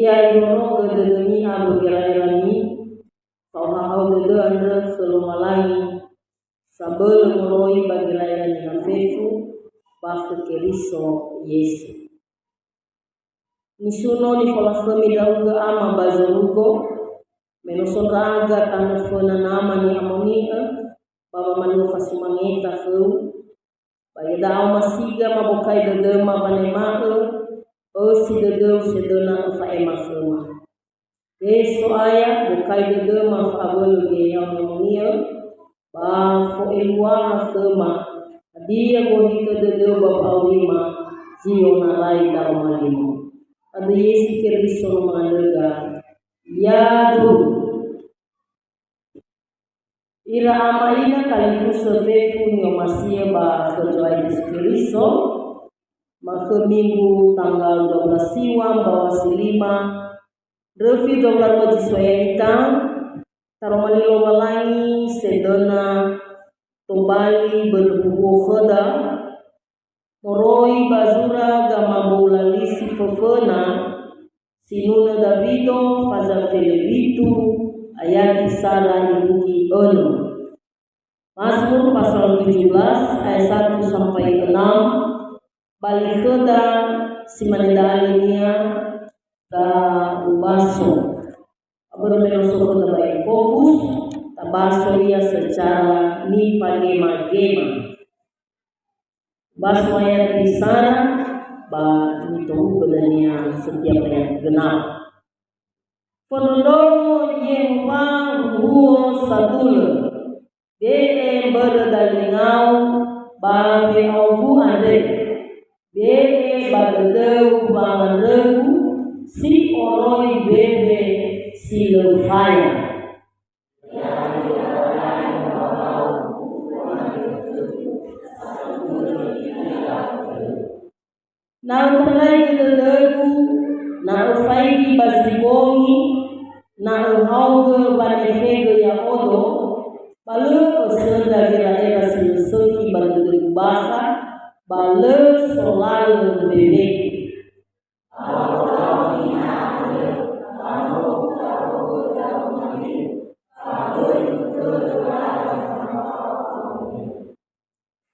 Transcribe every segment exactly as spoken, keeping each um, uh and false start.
Ya irorogö dödömi awö gera'erami, fa'ohahau dödö andrö khö Lowalangi, sabölö moroi ba gera'era niha fefu ba khö Keriso Yesu. Nisuno nifolakhömi ndra'ugö Ama ba zorugo, me no so ndra'aga tanö föna Nama ni'amoni'ö ba wamalua fasumangeta khöu, ba iada'e omasiga mabokai dödöma wanema'ö ösi dödöu sedöna öfa'ema khöma. He So'aya, bokai dödöma fa'abölö geheha Ni'amoni'ö, ba fo'eluaha khöma hadia gohitö dödöu ba fa'aurima zi onarai daroma limo. Andrö Yesu Keriso no manöga. Yadu. Ira ama ina talifusö fefu ni'omasi'ö ba khö Zo'aya Yesu Keriso, ba khö Minggu tanggal dua belas siwa mbaŵa si lima, röfi dua belas rua zi so'aya ita, taroma li Lowalangi sedöna tobali börö huhuo khöda, moroi ba zura Gamaboula Lisi föföna, sinunö Dawido, faza fele witu, ayati sara irugi önö. Mazmur pasal tujuh belas ayat satu sampai enam, ba li khöda si mane da'alinia da ubaso. Börö me no so khöda ba fokus, tabaso ia secara nifagema-gema. Baso ayat sara, ba nitohugö dania setiap ayat genap. Fondrondrongo Yehowa huhuo satulö, be'e mbörö dalingau ba we'aogu andre, be'e ba dödöu wangandrögu si oroi wewe si lö faya. Na ötandraigö dödögu, na öfaigi ba zi bongi, na öhaogö wanefegö ya'odo, ba lö ösöndra gera'era si lö sökhi ba dödögu bakha, ba lö solalö mbewegu.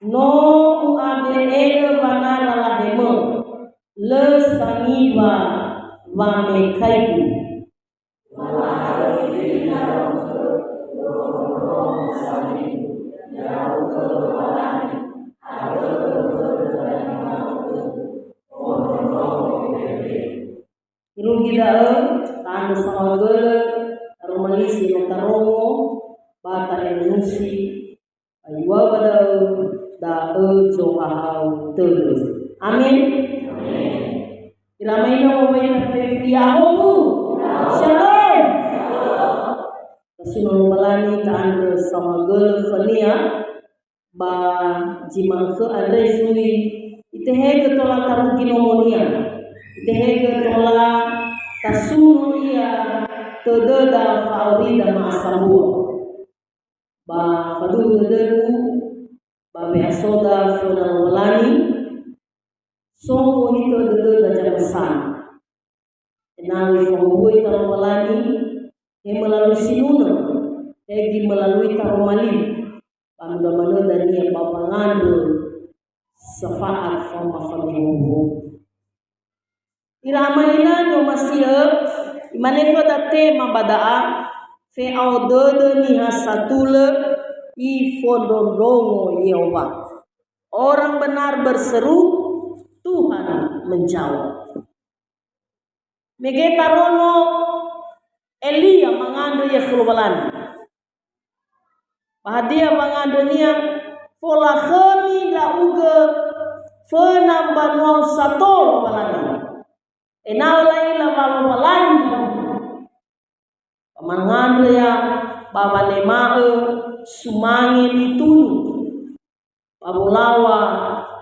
No u'abe'e'ö wanara lahemö, lö sangiwa wamekhaigu. Irugi da'ö, ta'andrö saohagölö, taroma lisi no tarongo, ba ta'enunusi, ba iŵa'ö ba da'ö, da'ö zohahau tödö. Amin. Ira ama ina wawai na fefu ya'ahowu. Shalom. Tasuno Lowalangi ta'andrö saohagölö khönia, ba zi ma'ökhö andre zui, itehegö tola tarugi nomonia, itehegö tola tasuno ia tödöda fa'aurida ma'asambua. Ba faduhu dödögu, ba we'asoda föna Lowalangi, so gohitö dödöda zamösana. Ena'ö ifahuhuo ita Lowalangi, he melalui sinunö, he göi melalui taroma li, ba muda manö dania ba wangandrö syafaat faoma famehoho. Ira ama ina ni'omasi'ö, imane khöda tema ba da'a, fe'ao dödö niha satulö, ifondrondrongo Yehowa. Orang benar berseru, Tuhan menjawab. Mege tarongo Elia mangandrö ia khö Lowalangi. Ba hadia wangandrönia? Folakhömi ndra'ugö föna mbanua-U sato, Lowalangi. Ena'ö la'ila wa Lowalangi ndra'ugö. Ba mangandrö ia ba wanema'ö sumange nitunu. Ba wolaŵa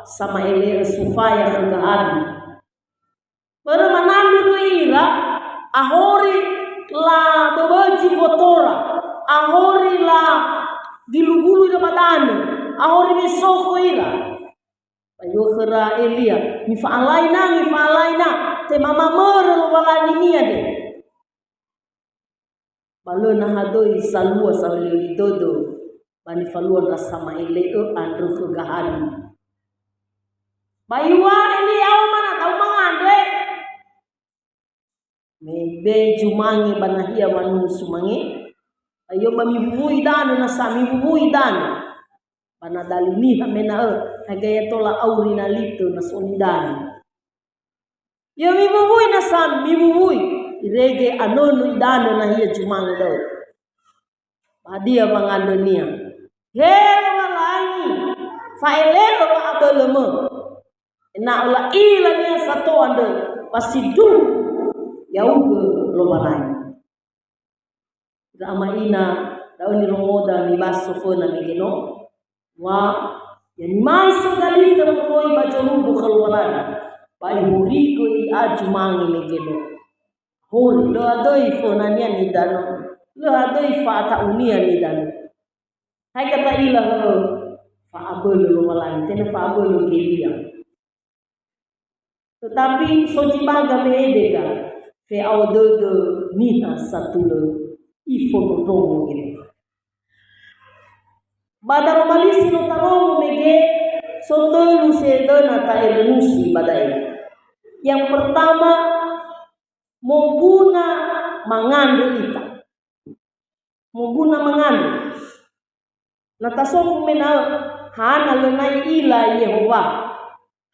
sama'ele'ö sofaya khö Ga'abi. Börö manandrö göi ira, ahori laböbözi mbotora, ahori lagilugulu ira ba danö, ahori me sokho ira. Ba iŵa'ö khöra Elia, "Mifa'alaina, mifa'alaina, tema mamörö Lowalangi-Nia de. Ba lö nahadöi salua sahöliöli dödö ba nifalua ndra sama'ele'ö andrö khö gahalu. Ba iŵa'ö li auma na da'u mangandrö. Me ibe'e zumange ba nahia wanusu mange, ayo ba miwuwui danö nasa miwuwui danö. Ba na dali niha mena'ö, haga ya tola auri na litö na so nidanö. Ya miwuwui nasa miwuwui, irege anönö idanö nahia zumange da'ö. Ba hadia wangandrönia? He Lowalangi, fa'ele'ö wa'abölömö. Ena'ö la'ila niha sato andrö, ba sindruhu ya'ugö Lowalangi. Ira ama ina, da'ö nirongoda mibaso föna mege no, wa, ya nimai sogalitö moroi ba zorugo khö Lowalangi, ba ihorigö i'a zumange mege no. Hori, lö adöi fönania nidanö, lö adöi fa'ata'unia nidanö. Hadia ta'ila hö, fa'abölö Lowalangi, tenga fa'abölö Gelia. Tetapi so zi ba game'e dega, fe'ao dödö niha satulö ifondrondrongo ira. Ba daroma li si no tarongo mege, so tölu si lö na ta'erenusi ba da'e. Yang pertama, moguna mangandrö ita. Moguna mangandrö. Na tasofu mena'ö, hana lö na i'ila Yehowa.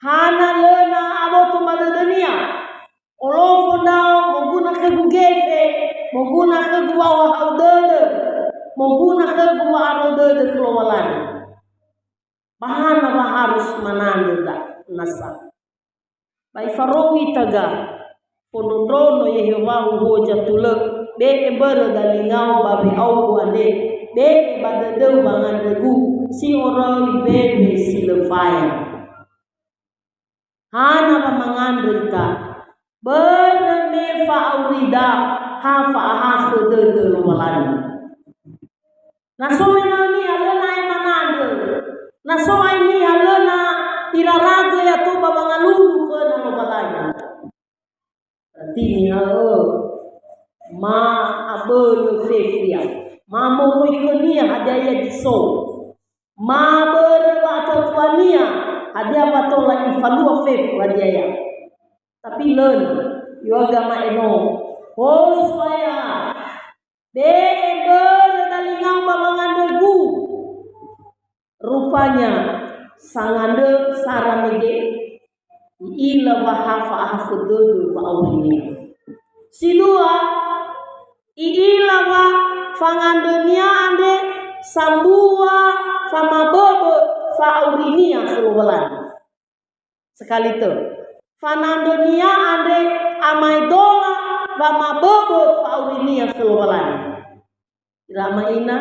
Hana lö na aboto ba dödönia. Olofo ndra'o, moguna khögu gefe, moguna khögu wa'ohahau dödö, moguna khögu wa'aro dödö khö Lowalangi. Ba hana wa harus manandrö ndra'o nasa. Ba ifarou ita ga, fondrondronö Yehowa huhuo zatulö, be'e mbörö dalingau ba we'aogu andre, be'e ba dödöu wangandrögu, si oroi mbewe si lö faya. Hana wa mangandrö ita, börö me fa'aurida ha fa'ahakhö dödö Lowalangi. Na so mena'ö niha lö na ae manandrö. Na so ae niha lö na iraragö ya tou ba wangalulu föna Lowalangi. Berarti niha ö, ma abölö fefu ia. Ma moroi khönia hadia ia zi so. Ma börö wa'atuatuania hadia wa tola ifalua fefu hadia ia. Tapi lö, yoga ma'eno. Ho So'aya. Be'e mbörö dalingau ba wangandrögu. Rupanya, sangandrö sara mege, i'ila wa ha fa'ahakhö dödö wa'aurinia. Si dua, i'ila wa fangandrönia andre sambua famaböbö fa'aurinia khö Lowalangi. Sekali tö. Fanandrönia andre amaedola wamaböbö fa'aurinia khö Lowalangi. Ira ama ina,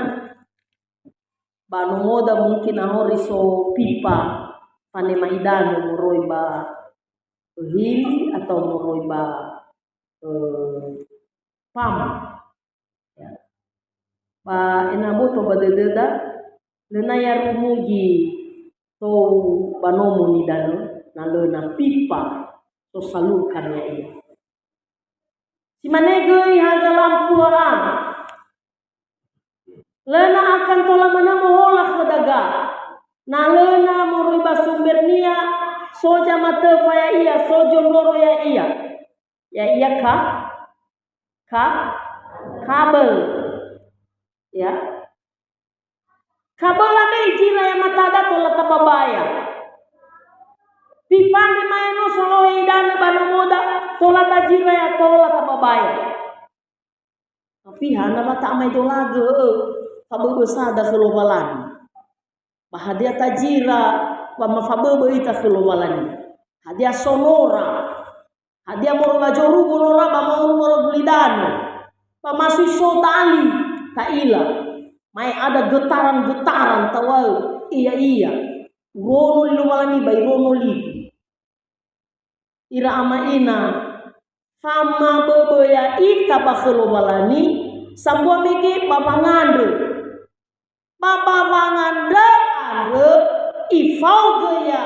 ba nomoda mungkin ahori so pipa fanema idanö moroi ba öhili atau moroi ba, eh, pam. Ya. Ba ena'ö boto ba dödöda, lö na ya rumugi tou ba nomo nidanö, na lö na pipa sosalurkan ya'ia. Si mane göi haga lampua'a. Lö na akan tola manö mohola khö daga. Na lö na moroi ba sumbernia, so zamatöfa ya'ia, so zondrorö ya'ia. Ya'ia ka-, ka-, kabel. Ya. Kabel andre izira yamatada tola tababaya. Pipa andre ma'eno solohe idanö ba nomoda, tola tazira ya tola tababaya. Tapi hana wa ta'amaedolagö, ö, faböbö sada khö Lowalangi. Ba hadia tazira wa mafaböbö ita khö Lowalangi? Hadia sonora? Hadia moroi ba zorugo nora ba moroi ba gulidanö? Ba ma sui so dali ta'ila. Ma'e ada getaran-getaran tawa'ö, iya, iya. Urono li Lowalangi ba irono ligu. Ira ama ina, famaböbö ya'ita ba khö Lowalangi, sambua mege ba wangandrö. Ba, ba wangandrö andrö ifaogö ya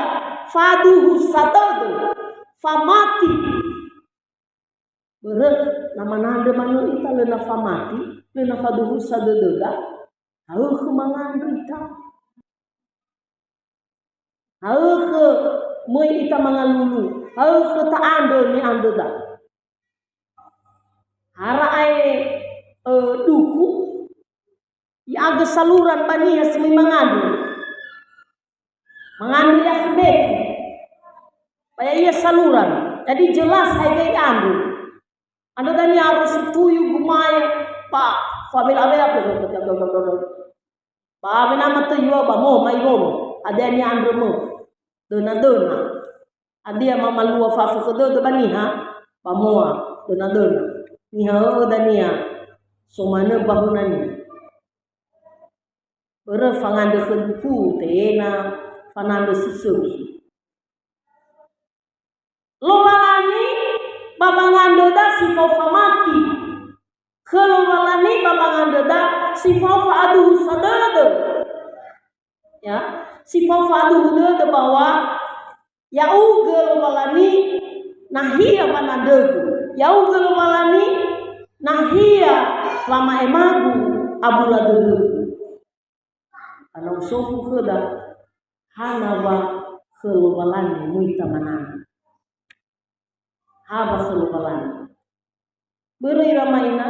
faduhu sadödö, famati. Börö na manandrö manö ita lö na famati, lö na faduhusa dödöda, haökhö mangandrö ita. Haökhö möi ita mangalulu, haökhö ta'andrö ni'andröda. Hara ae, ö, duku, i'agö saluran ba niha si möi mangandrö. Mangandrö ia khöbeki. Ba ya'ia saluran. Jadi jelas haega i'andrö. Andrö dania arö si tuyu gumae, ba fabela-bela. Ba wena matö yua ba mo mai rono. Hadia ni'andrö mö. Döna-döna. Hadia mamalua fafökhö dödö ba niha, ba moa. Döna-döna. Niha ö'ö dania. So manö ba hunania. Börö fangandrö khö duku, tenga fanandrö si sökhi. Lowalangi ba wangandröda si fao famati. Khö Lowalangi ba wangandröda si fao fa'aduhusa dödö. Ya, si fao fa'aduhu dödö bahwa ya'ugö Lowalangi nahia wanandrögu. Ya'ugö Lowalangi nahia wama'emagu abula dödögu. Ba na usofu khöda, hana wa khö Lowalangi möi ita manandrö. Ha wa khö Lowalangi. Börö ira ma'ina,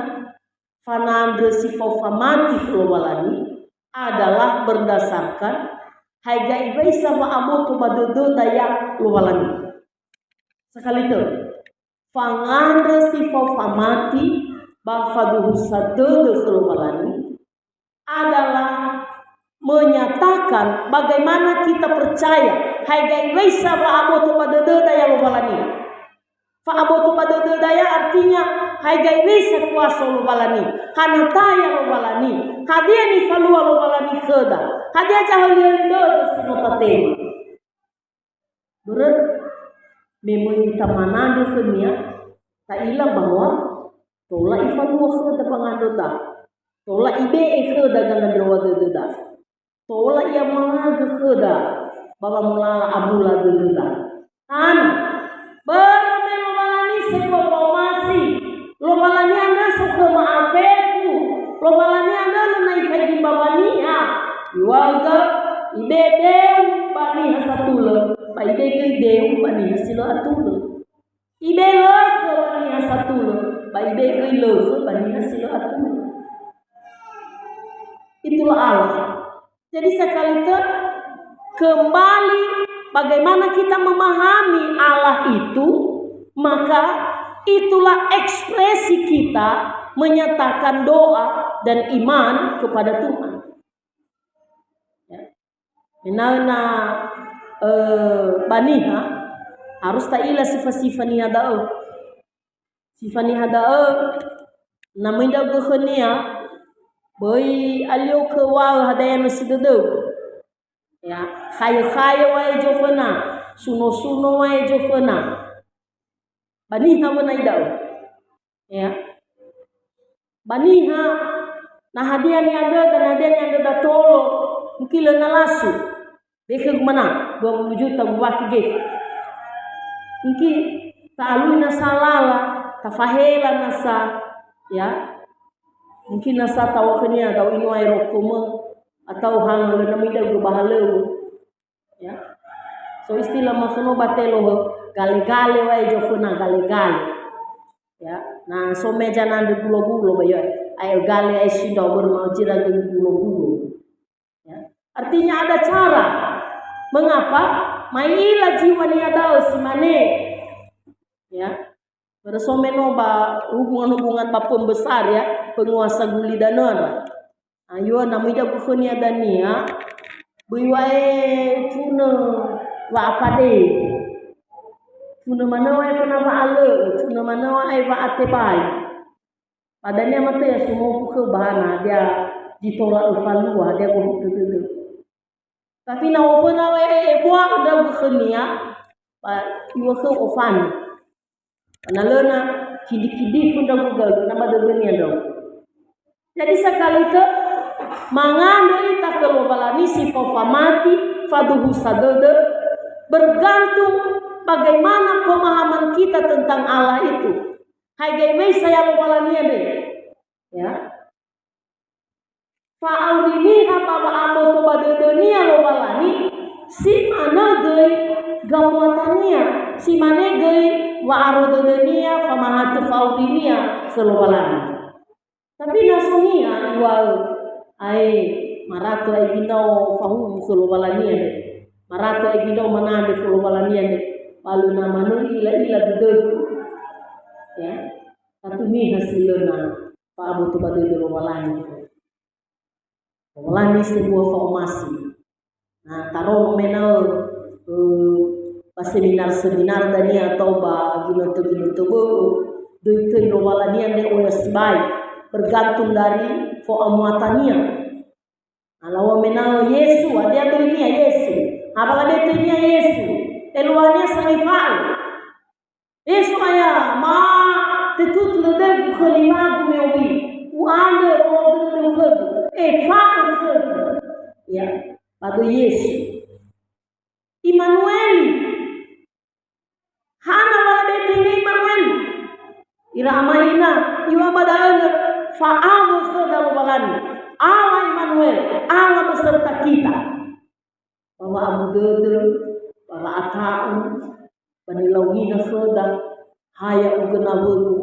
fanandrö si fao famati khö Lowalangi adalah berdasarkan haega iwei sa wa'aboto ba dödöda ya Lowalangi. Sakali tö, fangandrö si fao famati ba faduhusa dödö khö Lowalangi adalah menyatakan bagaimana kita percaya, haega iwei sa wa'aboto ba dödöda ya Lowalangi. Fa'aboto ba dödöda ya artinya haega iwei sa kuasa Lowalangi, hana taya Lowalangi, hadia nifalua Lowalangi khöda, hadia zahöli-höli dödö si no tatema. Börö, me möi ita manandrö khönia, ta'ila bahwa tola ifalua khöda wangandröda, tola ibe'e khöda gangandröwa dödöda, tola i'amalagö khöda ba wamolala abula dödöda. Hana, börö me Lowalangi sebua fa'omasi, Lowalangi andrö sokhöma afefu. Lowalangi andrö lö na ifaigi mbawa niha. Iŵa'ö, ibe'e deu ba niha satulö, ba ibe'e göi deu ba niha si lö atulö. Ibe'e lökhö ba niha satulö, ba ibe'e göi lökhö ba niha si lö atulö. Itulah Allah. Jadi sekali te-, kembali bagaimana kita memahami Allah itu, maka itulah ekspresi kita menyatakan doa dan iman kepada Tuhan. Ya. Ena'ö na, eh, ba niha, harus ta'ila sifa-sifa niha da'ö. Sifa niha da'ö, na möi ndra'ugö khönia, böi alio kö wa'ö hadia nösi dödöu. Ya, khayö-khayö wa'e zoföna, suno-suno wa'e zoföna. Ba niha wöna ida'ö. Ya. Ba niha, na hadia ni'andröda, na hadia ni'andröda tolo, mungkin lö na lasu. Bekhe gumana, dua puluh juta guwake gefe. Mungkin ta'alui nasa lala, tafahela nasa, ya. Mungkin nasa taŵa'ö khönia, ta'oino ae rokomö, atau hana lö na möi ndra'ugö ba halöŵö. Ya. So istilah masono ba telo, gale-gale wa'e zoföna, gale-gale. Ya, na so me zanandrö gulo-gulo ba, ya, ae gale ae sindao börö ma'özi raga gulo-gulo. Ya. Artinya ada cara. Mengapa? Ma'ila ziŵa niha da'ö si mane. Ya. Börö so me no ba hubungan-hubungan ba pembesar, ya, penguasa gulidanö. Ayo, na möi ndra'ugö khönia dania, böi wa'e tunö wa'apade. Tunö manö wa'e föna wa'alö'ö, tunö manö wa'e wa'atebai. Ba dania matö ya sumofu khö ba hana, hadia zi tola öfalua, hadia gohitö dödö. Tapi na oföna wa'e ebua ndra'ugö khönia, ba iŵa'ö khö ofani. Na lö na kidi-kidi pun ndra'ugö, na ba dödönia ndra'ugö. Jadi sekali te, mangandrö ita khö Lowalangi si fao famati, faduhusa dödö, bergantung bagaimana pemahaman kita tentang Allah itu. Hadia iwisa ya Lowalangi andre? Ya. Fa'auri niha ba wa'aboto ba dödönia Lowalangi, si manö göi gamuatania, si mane göi wa'aro dödönia, famahatö fa'aurinia khö Lowalangi. Tapi na so niha iŵa'ö, "Ae, marato ai ginau fahuwu khö Lowalangi andre. Marato ai ginau manandre khö Lowalangi andre." Ba lö na manö i'ila-ila dödögu. Ya. Tatu niha si lö na fa'aboto ba dödö Lowalangi. Lowalangi sebua fa'omasi. Na tarongo me ena'ö, eh, ba seminar-seminar dania atau ba ginötö-ginötö bö'ö, döi töi Lowalangi andre oya sibai, bergantung dari fo'amuatania. Na lawa'ö me ena'ö Yesu, hadia döinia Yesu. Haba labe töinia Yesu. Eluahania sangai fa'ö. Yesu aya, ma tetutu dödögu khö limagu me oi. U'andrö wolo'ö dödögu khögu. Efa'ö khögu. Ya, ba döi Yesu. Imanueli. Hana wa labe töinia Imanueli. Ira ama ina, iŵa'ö ba da'ö, fa'amu khöda Lowalangi. Allah Imanuel, Allah beserta kita. Ba wa'abu dödö, ba wa'ata'u, ba nilau niha khöda, ha ya'ugö nawögu,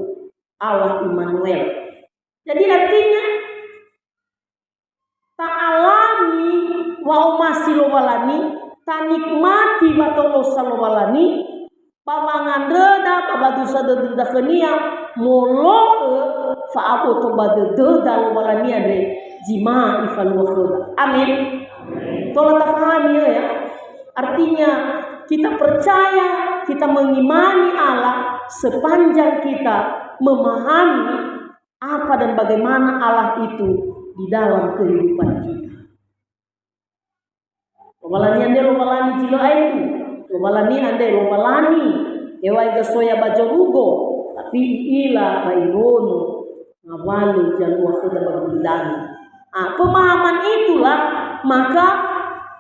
Allah Imanuel. Jadi artinya, ta'alami wa'omasi Lowalangi, tanikmati watolosa Lowalangi, ba wangandröda, ba wadusa dödöda khö-Nia, molo'ö fa'aboto ba dödöda Lowalangi andre zi ma'e Ifalua khöda. Amin. Tola tafahami, ya. Artinya, kita percaya, kita mengimani Allah sepanjang kita memahami apa dan bagaimana Allah itu di dalam kehidupan kita. Lowalangi andre Lowalangi zi lö aetu. Lowalangi andre Lowalangi. Heŵa'ae gasoya ba zorugo, tapi i'ila ba ironö ngawalö zalua khöda ba gulidanö. Ah, pemahaman itulah, maka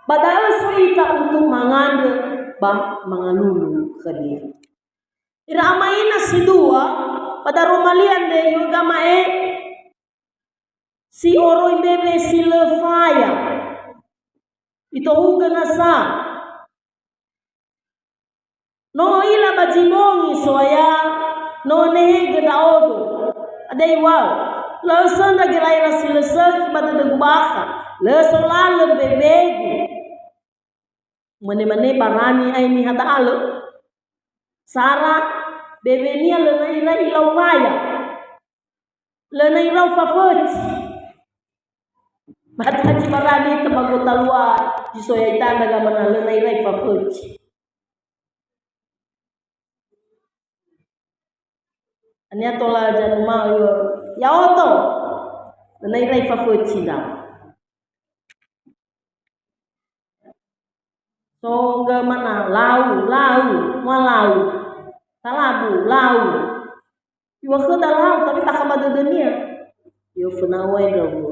ba da'ö so ita untuk mangandrö ba mangalulu khö-Nia. Ira ama ina si dua, ba daroma li andre, iŵa'ö gama'e, si oroi mbewe si lö faya. Itohugö nasa. No ö'ila ba zi bongi, So'aya, no önehegö ndra'odo. Hadia iŵa'ö, lö ösöndra gera'era si lö sökhi ba dödögu bakha. Lö solalö mbewegu. Mane-mane barani ai niha da'alö. Sara, bewenia lö na ira ilau faya. Lö na irau fafözi. Mataji barani ita ba gotalua zi so ya'ita ndraga mana lö na ira ifafözi. Ania tola zanuma'ö, ya'odo. Lö na ira ifafözi ndra'o. So gö mana lau, lau, ma lau. Talabu, lau. Iŵa'ö khöda lau, tapi bakha ba dödönia. Yo föna oi ndra'o.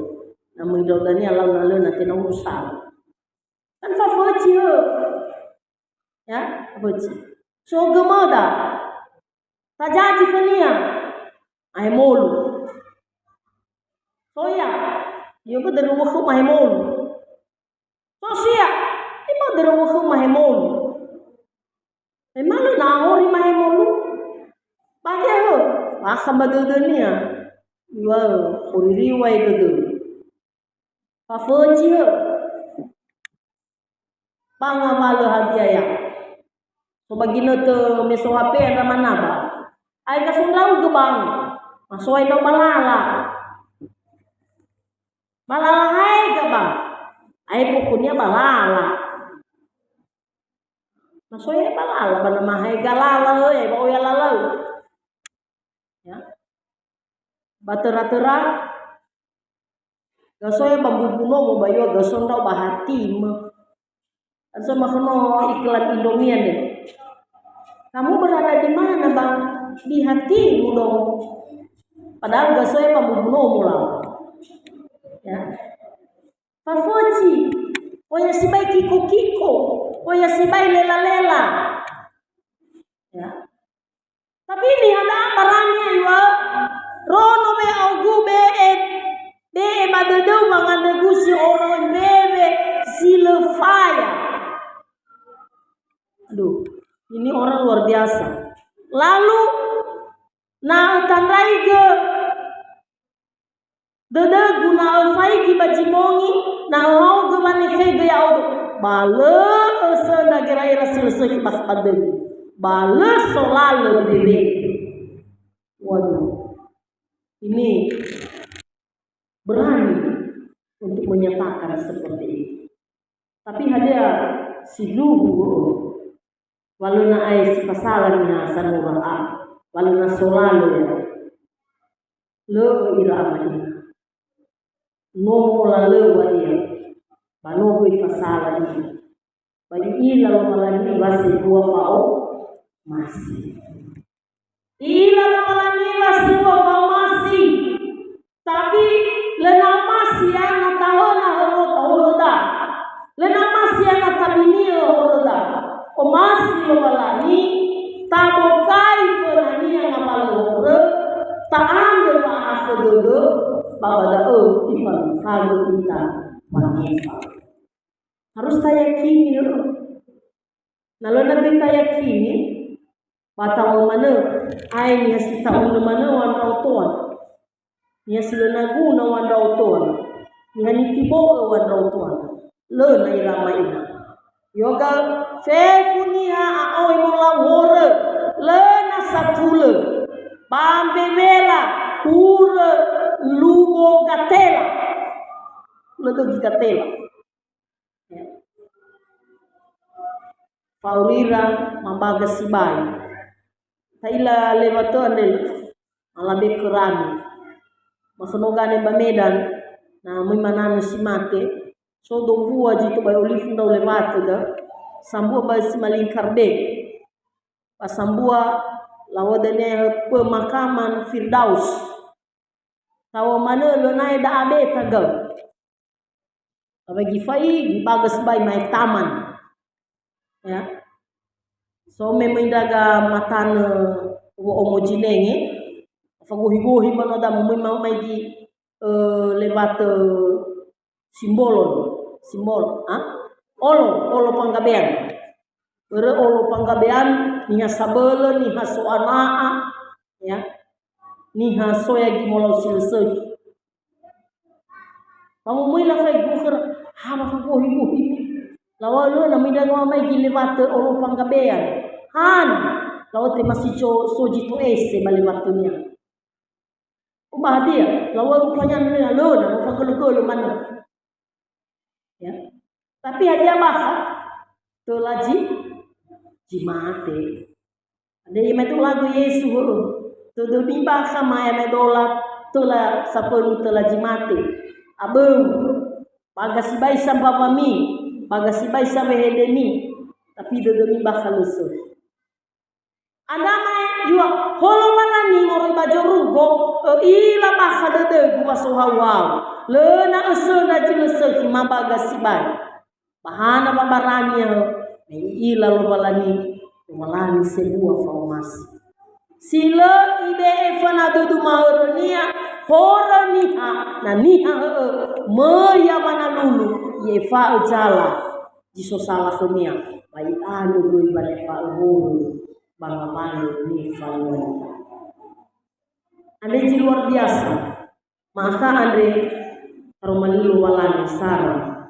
Na möi ndra'o dania lau na lö na tenga urusan. Kan fafözi, hö. Ya, fafözi. So gömöda. Tajaji khönia. Ae molu. So ia, yo bödö röwökhö mahe molu. So sia, iba dödö wökhö mahe molu. Memang na ahori mahe molu. Ba da'ö, bakha ba dödönia. Iŵa'ö, oririwai dödö. Fafözi hö. Ba ngawalö hadia ya. So ba ginötö me so H P andra manaba. Ae gaso ndra'ugö bang. Masoai ndra'o ba lala. Ba lala haega bang. Ae pokoknya ba lala. Masoai ba lala, ba na mahaega lala, eh, ba oya lala. Ya. Ba töra-töra, gasoya ba mbubu nomo ba yua gaso ndra'o ba hatimö. Kan so mahono iklan Indomie ne. "Kamu berada di mana, Bang?" "Di hatimu dong." Padahal gasoya ba mbubu nomo lah. Ya. Fafözi. Oya sibai kiko-kiko. Oya sibai lela-lela. Ya. Tapi niha da'a barani ya, Duh, ini orang luar biasa. Lalu, na ötandraigö dödögu, na öfaigi ba zi bongi, na öhaogö wanefegö ya'odo, ba lö ösöndra gera'era si lö sökhi ba, ba dödögu, ba lö solalö bebe'ö. Waduh, ini berani untuk menyatakan seperti itu. Tapi hadia sindruhu, wa lö na ae si fasala niha sanura a, wa lö na solalö ya. Lö ira ama ina. No molalöŵa ia, ba no göi fasala ia. Ba i'ila Lowalangi wa sebua fa'omasi. I'ila Lowalangi wa sebua fa'omasi. Tapi lö na omasi ia na tahöna horö-, horöda. Lö na omasi ia na tabini'ö horöda. Omasi Lowalangi, tabokai föna-Nia ngawalö horö, ta'andrö wa'ahakhö dödö, ba ba da'ö Ifalifagö ita wangefa. Harus tayakini, lö. Na lö na tayakini, ba ta'o'ö manö, ae niha si ta'unö manö wa ndraotoa. Niha si lö na guna wa ndraotoa. Niha nitibo'ö wa ndraotoa. Lö na ira ama ina. Yoga fefu niha a'oi molau horö, lö na satulö. Ba mbewera hurö luo gatela. Lö dögi gatela. Fa'aurira mabaga sibai. Ta'ila lewatö andre, alabe kerami. Masono gane ba Medan, na möi mananö si mate, so dombua zi tobai olifu ndrau lewatö da, sambua ba si malingkar be. Ba sambua lawa dania pemakaman Firdaus. Tawa manö lö nae da abe tagau. Bagi faigi baga sibai mae taman. Ya. So me möi ndraga matanö wo'omo zinenge, fagohi-gohi manö da möi ma-, maigi, eh, lewatö Simbolon, Simbol, ha? Olo, Olo Panggabean. Börö Olo Panggabean, niha sabölö, niha so ana'a, ya. Niha so yagi molau si lö sökhi. Ba möi lafaigi khöra, ha, ba fagohi-gohi. Laŵa'ö lö na möi ndraga maigi lewatö Olo Panggabean. Hana, laŵa'ö tema si so, so zi to'ese ba lewatö nia. Ba hadia, laŵa'ö rupanya lö, lö, na fagölö-gölö manö. Ya. Tapi hadia bakha? Töla zi, zi mate. Hadia ia maedola göi Yesu, hö. Tödömi bakha ma ia maedola töla safönu töla zi mate. Aböu. Baga sibai sa mbawami, baga sibai sa wehedemi. Tapi dödömi bakha lö sökhi. Andrö ma yua, ho Lowalangi moroi ba zorugo, ö'ila bakha dödögu wa sohau-hau. Lö na ösöndra zi lö sökhi mabaga sibai. Ba hana wa barani, me i'ila Lowalangi, Lowalangi sebua fa'omasi. Si lö ibe'e föna dödö mahörönia, horö niha, na niha hö'ö, möi ia manalulu, i'efa'ö zala zi so sala khönia, ba i'andrö göi ba nefa'ö horö ba ngawalö nifaluania. Andre zi luar biasa. Ma'akha andre, haroma li Lowalangi sara.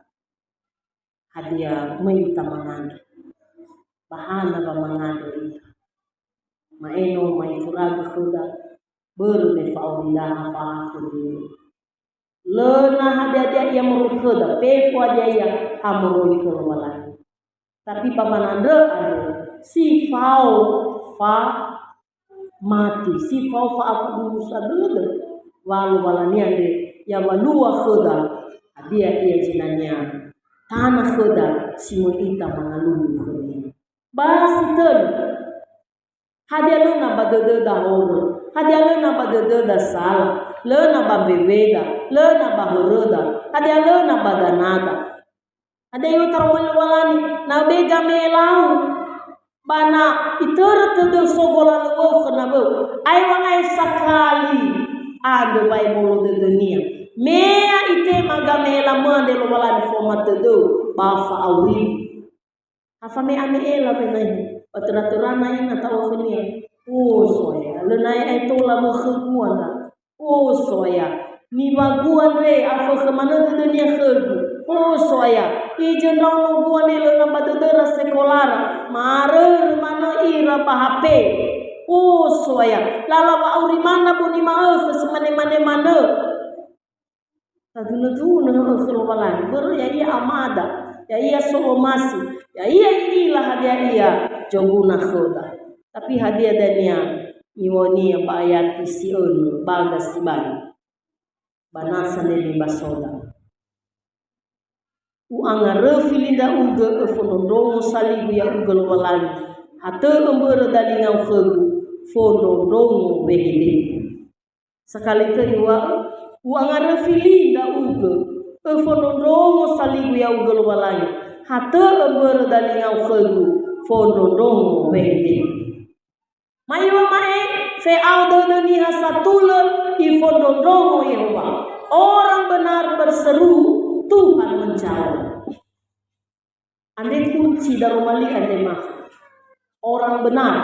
Hadia möi ita mangandrö? Ba hana wa mangandrö ita? Ma'eno ma'ifuragö khöda, börö me fa'aurida ha fa'akhö dödö. Lö na hadia-dia ia moroi khöda, fefu hadia ia ha moroi khö Lowalangi. Tapi ba manandrö andrö, si fao fa mati, si fao fa'afuduhusa dödö, wa Lowalangi andre, ya walua khöda, hadia ia zinania, tana khöda si möi ita mangalulu khönia. Ba si tölu, hadia lö na ba dödöda horö, hadia lö na ba dödöda sala, lö na ba mbeweda, lö na ba höröda, hadia lö na ba danada. Hadia i'otarai Lowalangi, na be gamelau, ba na itörö tödöu so golalöwöu khö nawöu, aewangae sakali andrö wa'ebolo dödönia. Me itema gamelamö andre Lowalangi faoma tödöu, ba fa'auriu. Ha fame'ame'e labenahi, ba töra-töra na'i na ta'o'ö khönia. O So'aya, lö na'i ae tola mökhögu andra. O So'aya, niŵagu andre afökhö manö dödönia khögu. O So'aya, ijö ndraonogu andre lö na ba dödöra sekolara, marörö manö ira ba H P. O So'aya, lala wa'auri manö boni ma'ökhö si mane-mane manö. Tadunö-dunö khö Lowalangi, börö ya'ia amada, ya'ia so'omasi, ya'ia i'ila hadia ia zoguna khöda. Tapi hadia dania niŵa'önia ba ayati si önö, baga sibai? Ba nasa ne nibasoda. U'angaröfi li ndra'ugö, öfondrondrongo saligu ya'ugö Lowalangi, ha tö'ö mbörö dalingau khögu, fondrondrongo wehedegu. Sakali tö iŵa'ö, u'angaröfi li ndra'ugö, öfondrondrongo saligu ya'ugö Lowalangi, ha tö'ö mbörö dalingau khögu, fondrondrongo wehedegu. Mai wama'e, fe'ao dödö niha satulö ifondrondrongo Yehowa. Orang benar berseru, Tuhan menjawab. Andre kunci daroma li andre mah. Orang benar.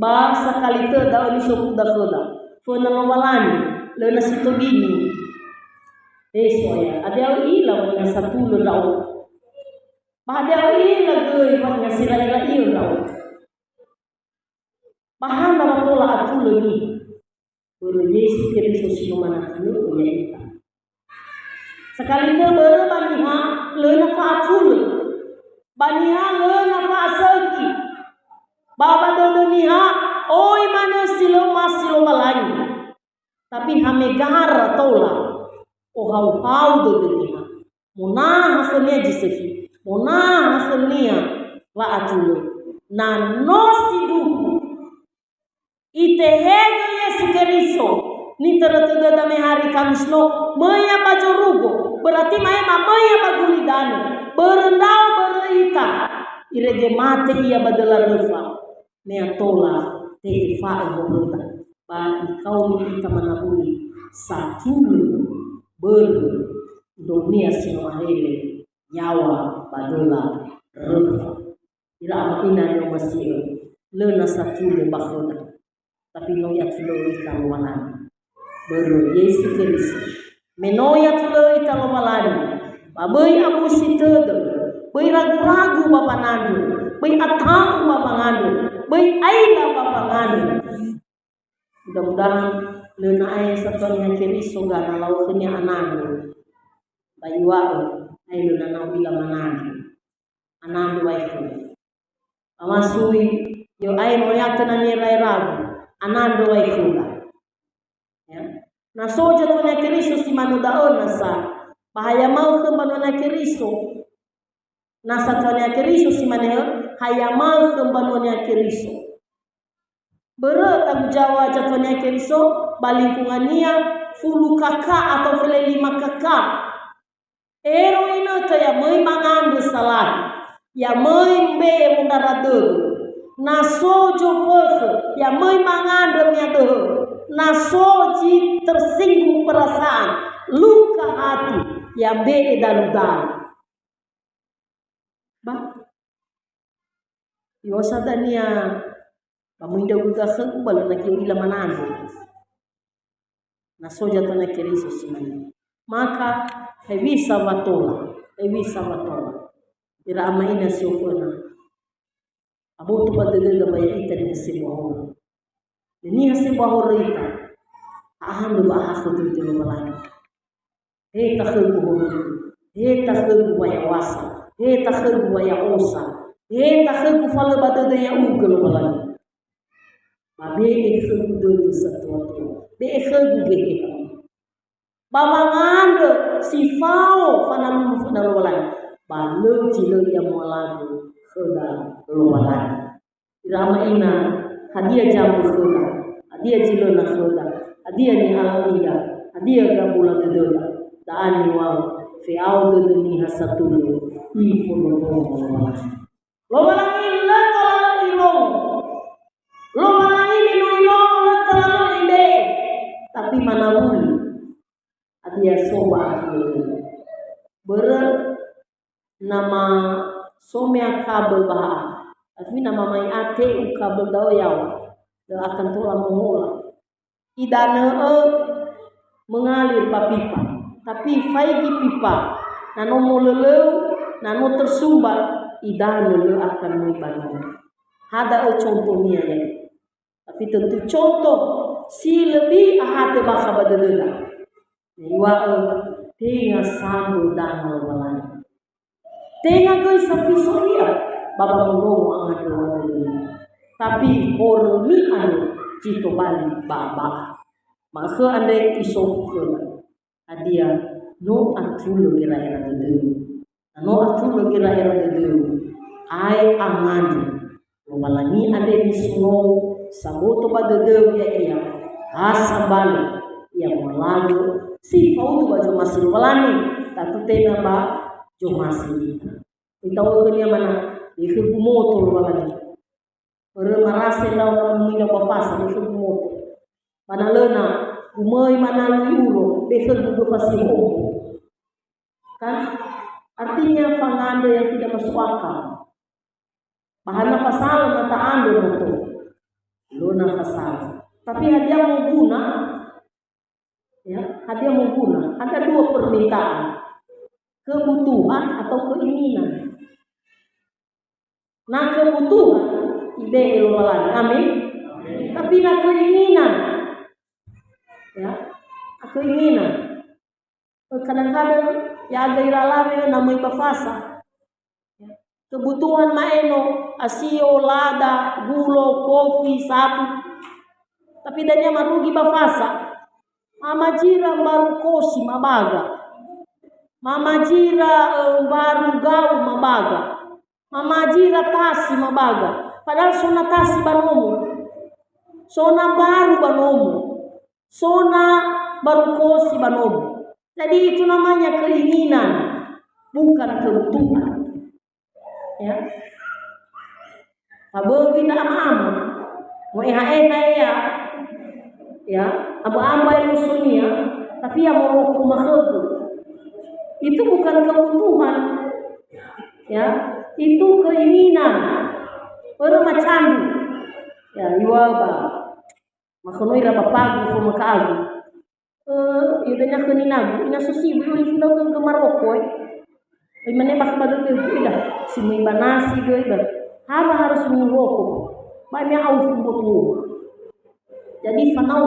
Ba sakali tö da'ö nisofu dakhöda. Föna Lowalangi, lö na si tobini. Eh, So'aya, hadia ö'ila wa niha satulö ndra'o. Ba hadia ö'ila göi wa niha si ra'i-ra'iö ndra'o. Ba hana wa tola atulö niha. Börö Yesu Keriso si no manatulö ya'ita. Sakali tö börö ba niha lö na fa'atulö. Ba niha lö na fa'asökhi. Ba ba dödö niha, oi manö si lö omasi Lowalangi. Tapi ha megara tola ohauhau dödö niha. Monaha khönia zi sökhi. Monaha khönia wa'atulö. Na no sindruhu. Itehegö Yesu Keriso, nitörö tödöda me hari Kamis no, möi ia ba zorugo, berarti ma'ema möi ia ba gulidanö, börö ndra'o börö ita, irege mate ia ba döla röfa, me atola te'efa'ö horöda, ba ikaoni ita manawuli satulö börö ndrongonia si no mahele yaŵa ba döla röfa. Ira ama ina ni'omasi'ö, lö na satulö ba khöda, tapi no i'atulö'ö ita Lowalangi. Börö Yesu Keriso. Me no i'atulö'ö ita Lowalangi, ba böi abusi tödö, böi ragu-ragu ba wanandrö, böi ata'u ba wangandrö, böi aila ba wangandrö. Mudah-mudahan lö na ae satua Niha Keriso ga na lau khönia anandrö. Ba iŵa'ö, ae lö na no u'ila manandrö. Anandrö wa'ae khöda. Amasui, yo ae no ya'ia töna nirae ragu, anandrö wa'ae khöda. Ya. Na so zatuania Keriso si manö da'ö nasa, ba ha ya'amaökhö mbanuania Keriso. Na satuania Keriso si mane, ha ya'amaökhö mbanuania Keriso. Börö tagu zaŵa zatuania Keriso, ba lingkungannia fulu K K atau felelima K K. Ero inötö ya möi mangandrö salahi, ya möi mbe'e wondrara dödö. Na so zofökhö, ya möi mangandrö mia döhö. Na so zi tersinggung perasaan, luka hati, ya mbe'e dalu-dalu. Ba, I'osa dania, ba möi ndra'ugö khögu ba lö na geo u'ila manandrö. Na so zatuania Keriso si mane. Maka, hewisa wa tola, hewisa wa tola. Ira ama ina si oföna. Aboto ba dödöda ba ya'ita niha sebua horö. Me niha sebua horö ita, a'andrö ba ahakhö dödö Lowalangi. He takhögu horögu, he takhögu wayaw̃asa, he takhögu waya'osa, he takhögu fa lö ba dödö ya'ugö Lowalangi. Ba be'e khögu dödö satua-tua, be'e khögu geheha. Ba wangandrö si fao fanalulu föna Lowalangi, ba lö zi lö ia mu'alagu khöda Lowalangi. Ira ama ina, hadia zambö khöda? Hadia zi lö na khöda? Hadia nihalö ira? Hadia gabula dödöda? Da'a niŵa'ö, fe'ao dödö niha satulö, ifondrondrongo Lowalangi. Lowalangi lö tola lö irongo. Lowalangi me no irongo lö tola lö ibe'e. Tapi manawuli. Hadia so ba atulö? Börö na ma-, So mea kabel ba ha'a. Tapi na mamai ate u kabel da'ö yaŵa. Lö akan tola mohola. Idanö'ö mengalir ba pipa. Tapi faigi pipa. Na no molölöu, na no tersumbat, idanö lö akan möi ba nomo. Ha da'ö contohnia ya. Tapi tentu contoh si lebih ahate bakha ba dödöda. Iŵa'ö, tenga sambö danga Lowalangi. Tenga göi safiso ia ba wamondrongo angandrö dödömi. Tapi horömi andrö zi tobali ba'a-ba'a. Ma'ökhö andre isofu khöda. Hadia, no atulö gera'era dödöu? Na no atulö gera'era dödöu, ae angandrö. Lowalangi andre nisono saboto ba dödöu ya'ia, ha sambalö ia mualagö si faudu ba zomasi Lowalangi, tatu tenga ba zomasi ita. Itaokhönia mana, "Bekhögu moto Lowalangi." Börö marase ndrao na umui ndrao ba fasa, bekhögu moto. Ba na lö na umöi mana lui uro, bekhögu göfa si hobo. Kan? Artinya fangandrö yang tidak masuk akal. Ba hana fasalö na ta'andrö moto. Lö na fasalö. Tapi hadia moguna? Ya, hadia moguna? Ada dua permintaan. Kebutuhan atau keinginan. Na kebutuhan, ibe'e Lowalangi. Amin. Tapi na keinginan, ya, na keinginan. Kadang-kadang ya ada ira alawe na möi ba fasa. Kebutuhan ma'eno, asio, lada, gulo, kofi, sapu. Tapi dania marugi ba fasa. Mamazira mbaru kosi mabaga. Mamazira, eh, mbaru gau mabaga. Mamazira tasi mabaga. Padahal so na tasi ba nomo. So na mbaru ba nomo. So na mbaru kosi ba nomo. Jadi itu namanya keinginan, bukan kebutuhan. Ya. Fabö'ö ndra'ama-ama. Mo'eha-eha ia. Ya, amba-amba ya musunia, tapi ya moroko makhögu. Itu bukan kebutuhan. Ya, itu keinginan. Börö macandu. Ya, iŵa'ö ba. Makhonoi ra bapagu fo maka'agu. Eh, yödönia khöni nagu, ina so sibu, uli findau gö maroko, eh. Imane bakha ba dödögu, ida, si möi ba nasi göi, ba. Haba harus minum rokok. Ba me au fumbo tuo. Jadi fanau,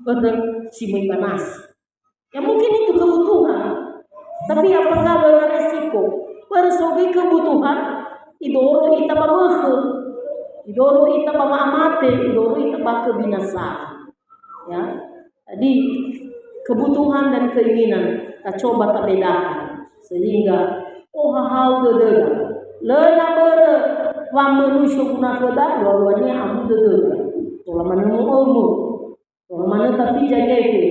eh, si möi ba nasi. Ya, mungkin itu kebutuhan. Tapi apakah lö na resiko? Börö so göi kebutuhan, idoro ita ba mökhö. Idoro ita ba wa'amate, idoro ita ba kebinasaan. Ya. Jadi, kebutuhan dan keinginan, ta coba tabedakan. Sehingga, oh, ohahau dödöda. Lö na börö wa möi so guna khöda, lua-luania ahu dödöda. Tola manö mo'ömö. Tola manö tafiza gefe,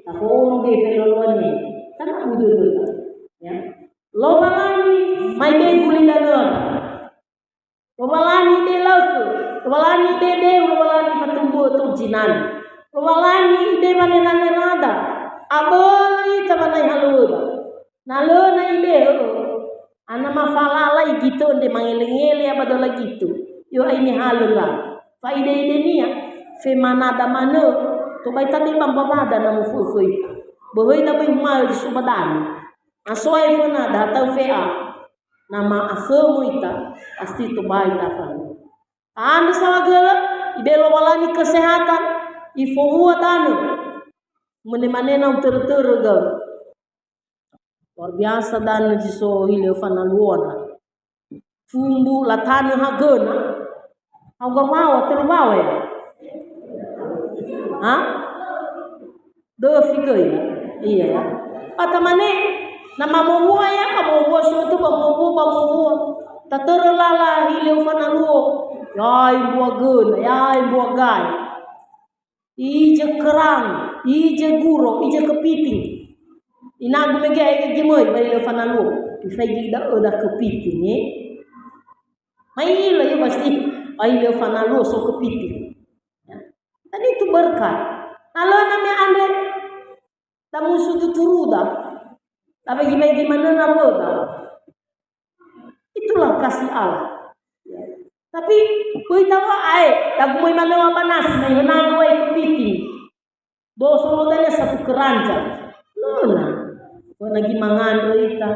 tafo'ono gefe lua-luania. Kan ahu dödöda. Ya. Lowalangi, mai degu lidanöda. Lowalangi ibe'e laukhu, Lowalangi ibe'e deu, Lowalangi fatumbu'ö tou zinana. Lowalangi ibe'e wanera-nerada, abölö ita wanai halöwöda. Na lö na ibe'e, ana mafalala igitö andre mangele-ngele ba döla gitu. Yo aine halö nga. Fa'ide-idenia, femanada manö, tobai tabe ba mbawada na mofu'ö khö ita. Böhöi da möi humalö zi so ba danö. Asoai fönada hatau fe'a. Na ma'akhömö ita, pasti tobai tafalu. Ta'andrö saohagölö, ibe'e Lowalangi kesehatan, ifowua danö. Mane-mane na utörö-törö gau. Luar biasa danö zi so hilö fanaluo ndra. Fumbu latanö hagöna. Hauga wawa, tölu wawa ya? Ha? Döfi göi ya? Iya ya. Ba tamane, na mamowua ya, mamowua suatu, mamowua, mamowua. Tatörö lala hilö fanaluo. Yai mbua göna, yai mbua gai. Ije kerang, ije guro, ije kepiting. Inagu mege ege gimöi, ba hilö fanaluo. Ifaigi da'ö da kepiting, eh. Mailo ya pasti, ba hilö fanaluo so kepiting. Ya. Tadi itu berkat. Na lö na me andre, da musu tuturuda. Tapi gimana-gimana na böda. Itu Itulah kasih Allah. Ya. Tapi böi taŵa'ae, dagu möi manö ba nasi, mai hönagö wa'e kepiting. Do solo dania satu keranjang. Lö na. Föna göi mangandrö ita.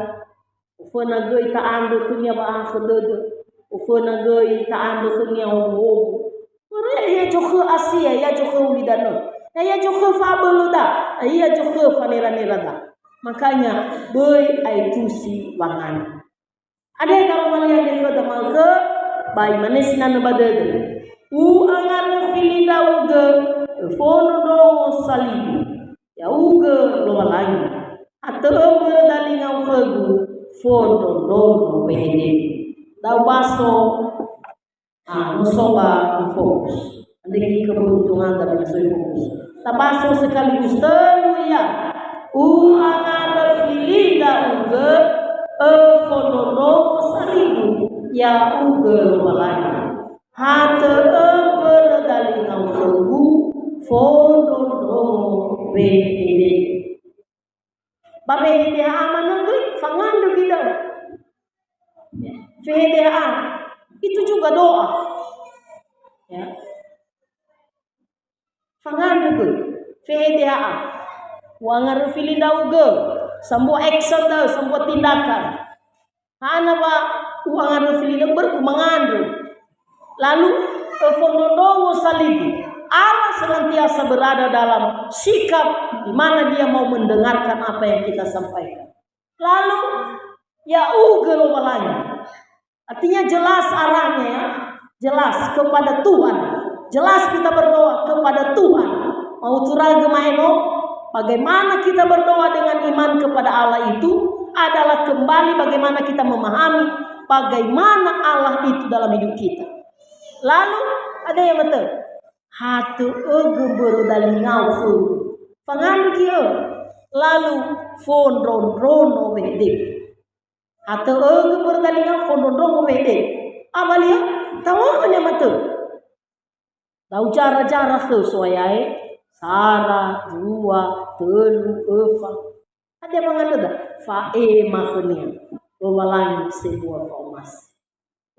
Föna göi ta'andrö khönia wa'ahakhö dödö. Föna göi ta'andrö khönia owu-owu. Bara ya zokhö asia, ya zokhö ulidanö. Ya, ya zokhö fa'abölöda. Ya zokhö faneranera da. Makanya, böi aetusi wangandrö. Andre daroma li andre khöda ma'ökhö, ba imane sinanö ba dödö, "U'angaröfi li ndra'ugö, öfondrondrongo saligu, ya'ugö Lowalangi. Hatö'ö mbörö dalingau khögu, fondrondrongo wehedegu." Da'ö baso, ah, no so ba fokus. Andre gini keberuntunganta ba so fokus. Tabaso sekaligus tölu ia. "U'angaröfi li ndra'ugö, öfondrondrongo saligu, ya'ugö Lowalangi. Hatö'ö mbörö dalingau khögu, fondrondrongo wehedegu." Ba W H D H A manö göi, fangandrö göi da'ö. W H D H A, itu juga doa. Ya. Fangandrö göi, W H D H A. U'angaröfi li ndra'ugö, sambua action da'ö, sambua tindakan. Hana wa u'angaröfi li ndra'ugö, börö mangandrö. Lalu, öfondrondrongo saligu. Allah senantiasa berada dalam sikap di mana dia mau mendengarkan apa yang kita sampaikan. Lalu, ya'ugö Lowalangi. Artinya jelas arahnya, ya. Jelas kepada Tuhan. Jelas kita berdoa kepada Tuhan. Mau turagö ma'eno, bagaimana kita berdoa dengan iman kepada Allah itu adalah kembali bagaimana kita memahami bagaimana Allah itu dalam hidup kita. Lalu, ada yang betul. "Hatö'ögö mbörö dalingau khögu." Fangandrö göi, lalu fondrondrongo wehedegu. "Hatö'ögö mbörö dalingau, fondrondrongo wehedegu." Abali'ö, taŵa'ö ni'amatö. Da'ö zara-zara khöu so'aya, sara, dua, tölu, öfa. Hadia mangandröda? Fa'ema khönia. Lowalangi sebua fa'omasi.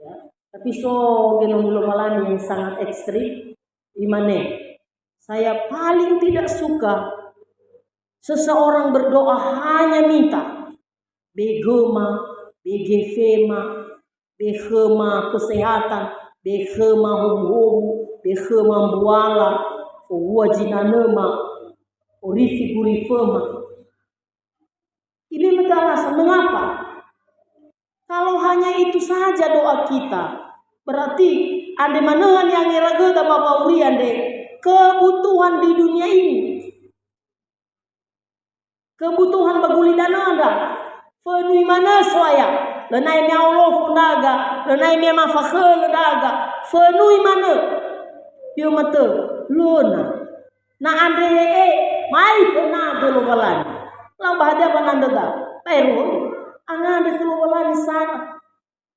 Ya. Tapi so genong Lowalangi yang sangat ekstrim, imane, "Saya paling tidak suka seseorang berdoa hanya minta, be göma, be gefema, be khöma kesehatan, be khöma howu-howu, be khöma mbuala, fowua zinanöma, orifi guriföma." Ini alasan mengapa? Kalau hanya itu saja doa kita, berarti andre manö ni'angeragöda ba wa'auri andre, kebutuhan di dunia ini. Kebutuhan ba gulidanö ndra. Fönui manö so'aya. Lö na'i mi'aolofo ndra'aga, lö na'i mi'amafakhölö ndra'aga. Fönui manö. Yö matö, lö na. Na andre he'e, mai fönagö Lowalangi. Lau ba hadia wanandröda? Baero, angandrö khö Lowalangi sara.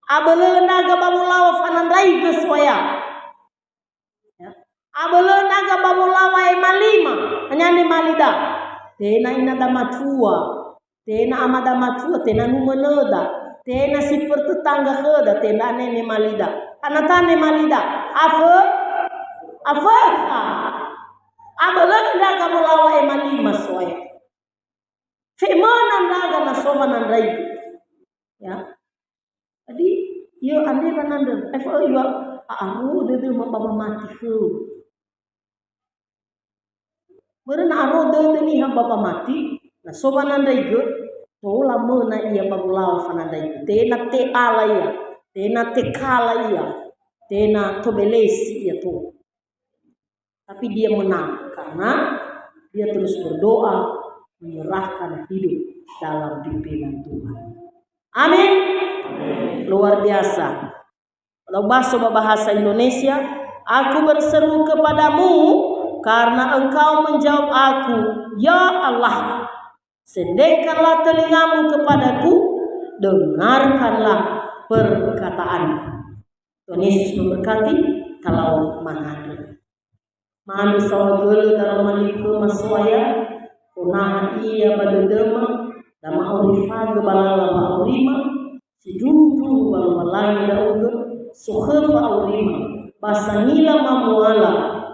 Abölö ndra'aga ba wolaŵa fanandraigö so'aya. Ya. Abölö ndra'aga ba wolaŵa emalima, hanya nemalida. Tenga inada matua, tenga amada matua, tenga numönöda, tenga si bertetangga khöda, tenga nenemalida. Anata nemalida, afö-, afökha. Abölö ndra'aga wolaŵa emalima so'aya. Femöna ndra'aga na so wanandraigö. Ya. Jadi, yö andre wanandrö. Efa'ö yua a'aro dödöma ba wamati khöu. Börö na aro dödö niha ba wamati, na so wanandraigö, tola möna ia ba wolaŵa fanandraigö. Tenga te'ala ia, tenga tekala ia, tenga tobelesi ia to. Tapi dia menang karena dia terus berdoa, menyerahkan hidup dalam pimpinan Tuhan. Amin. Luar biasa. Kalau baso ba bahasa Indonesia, "Aku berseru kepadamu karena Engkau menjawab aku, ya Allah. Sendengkanlah telingamu kepadaku, dengarkanlah perkataanku." Tuhan Yesus memberkati, kalau mangandrö. Manu saohagölö daroma li khöma so'aya, fonaha ia ba dödöma, da ma'orifagö ba lala wa'aurima, Sindruhu-ndruhu ba Lowalangi ndra'ugö, sokhö fa'aurima, ba sangila mamuala,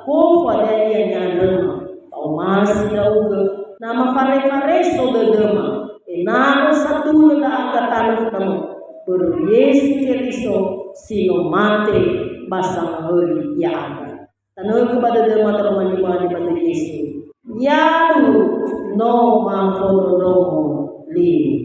gofu hadia ia ni'andröma. Fa'omasi ndra'ugö, na mafarefareso dödöma, ena'ö satulö ndra'aga tanö khöma, börö Yesu Keriso si no mate ba sangahöli ya'aga. Tanögö ba dödöma taroma niŵa'ö ba döi Yesu. Yalu no mafondrondrongo li.